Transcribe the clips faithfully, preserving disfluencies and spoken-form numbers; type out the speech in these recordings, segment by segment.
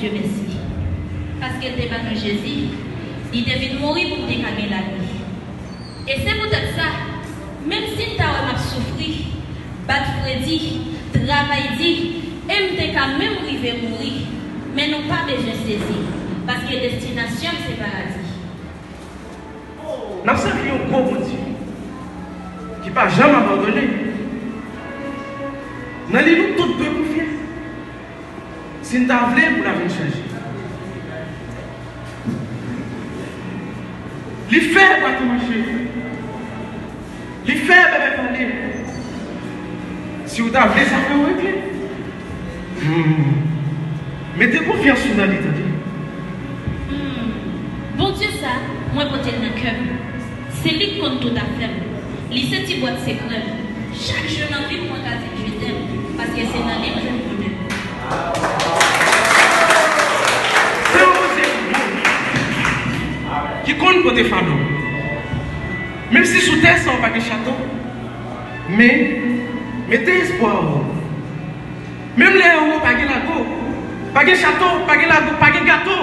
Dye mèsi. Paske l te ban nou Jezi, li te vin mouri pou m te ka gen lavi. E se poutèt sa, menm si n ta wè m ap soufri, bat fredi, travay di, e m te ka menm rive mouri, men nou pa bezwen sezi, paske destinasyon m se paradi. N ap sèvi yon gwo Bondye ki pa janm abandone. Nan li nou tout dwe konfye. Si n ta vle pou lavi n chanje. Li fè bwat yo mache. Li fè bèbè pale. Si w ta vle, sa fè w regle. Hmm. Mete konfyans ou nan li, tande. Hmm. Bondye sa, mwen pote l nan kè m. Se li k konn tout afè m. Li se ti bwat sekrè m. Chak jou nan vi m, mwen ka di l je t'aime, paske se nan li m jwenn bonè. Se yon Bondye ki bon, ki konn pote fado. Menm si sou tè sa w pa gen chato, men mete espwa w. Menm lè anwo pa gen lago, pa gen chato, pa gen lago, pa gen gato.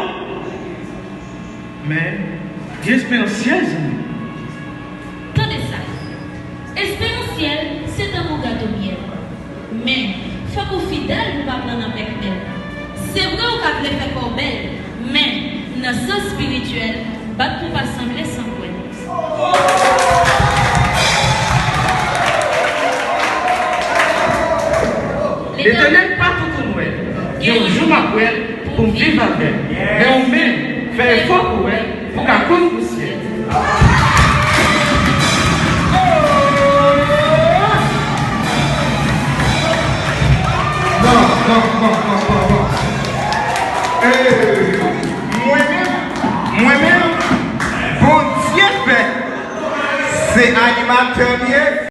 Men, gen esperans syèl, zanmi. Tande sa. Esperans syèl, se tankou gato myèl. Men, fòk ou fidèl pou pa pran nan pèk pèl. Se vre ou ka vle fè kò w bèl, men, nan sans espirityèl, bat pou pa sanble san pwèl. Letènèl pa toutou nwèl. Gen yon jou m ap wè l pou m viv avè l. Men ou menm, fè efò pou wè l, pou w ka konn pou syèl. Non, non, non, non, non, non. Eh, mwen menm, mwen menm, Bondye fè. Se animatè m ye.